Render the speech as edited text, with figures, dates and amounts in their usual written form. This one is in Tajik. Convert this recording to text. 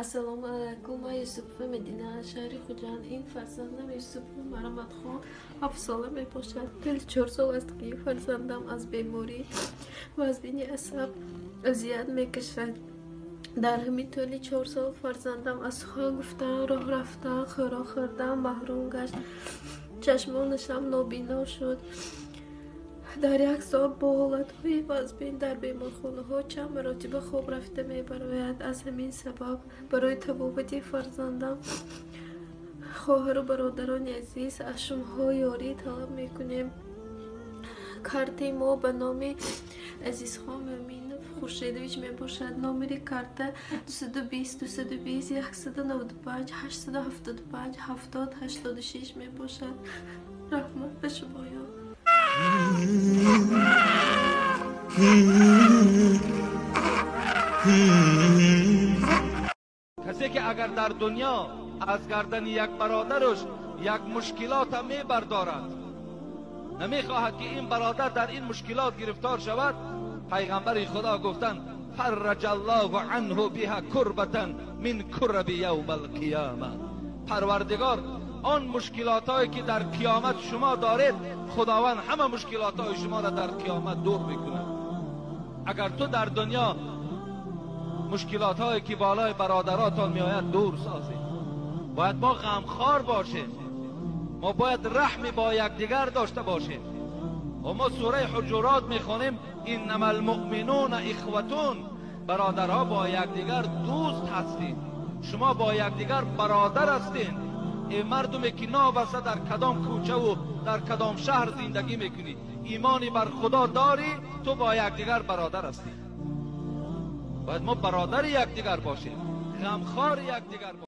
Ассалому алайкум, ман Юсупова Медина, шаҳри Хуҷанд. Ин фарзандам Юсупова Марҳаматхон 7 сола мебошад. Тӯли 4 сол аст, ки фарзандам аз беморӣ вазбини асаб азият мекашад. Дар ҳамин тӯли 4 сол фарзандам аз сухан гуфтан, роҳ рафтан, хӯрок хӯрдан маҳрум гашт. Чашмонашам нобино шуд. Дар як сол бо ҳолатҳои вазбин дар беморхонаҳо чанд маротиба хоб рафта мебарояд. Аз ҳамин сабаб барои табобати фарзандам, хоҳару бародарони азиз, аз шумоҳо ёрӣ талаб мекунем. Картаи мо ба номи Азизхон Мӯминов Хуршедович мебошад. Номери карта 220 220 195 875 70 86 мебошад. Раҳмат ба шумоён. Касе ки агар дар дунё аз гардани як бародараш як мушкилот мебардорад, намехоҳад ки ин бародар дар ин мушкилот гирифтор шавад, пайғамбари Худо гуфтанд: фарраҷ Аллоҳу анҳу биҳа курбатан мин кураби явмал қиёма. Парвардигор он мушкилотҳое ки дар қиёмат шумо доред, Худованд ҳама мушкилотҳои шуморо дар қиёмат дур мекунад. Агар ту дар дунё мушкилотҳое ки болои бародаратон меояд дур созӣ, бояд мо ғамхор бошем, мо бояд раҳми бо якдигар дошта бошем. Ва мо сураи Ҳуҷурот мехонем: иннама алмуъминуна ихватун. Бародарҳо бо якдигар дӯст ҳастед, шумо бо якдигар бародар ҳастед. Эй мардуме ки новаста дар кадом кӯчаву дар кадом шаҳр зиндагӣ мекунӣ, имони бар Худо дорӣ, ту бо якдигар бародар ҳастӣ. Бояд мо бародари якдигар бошем, ғамхори якдигар бошем.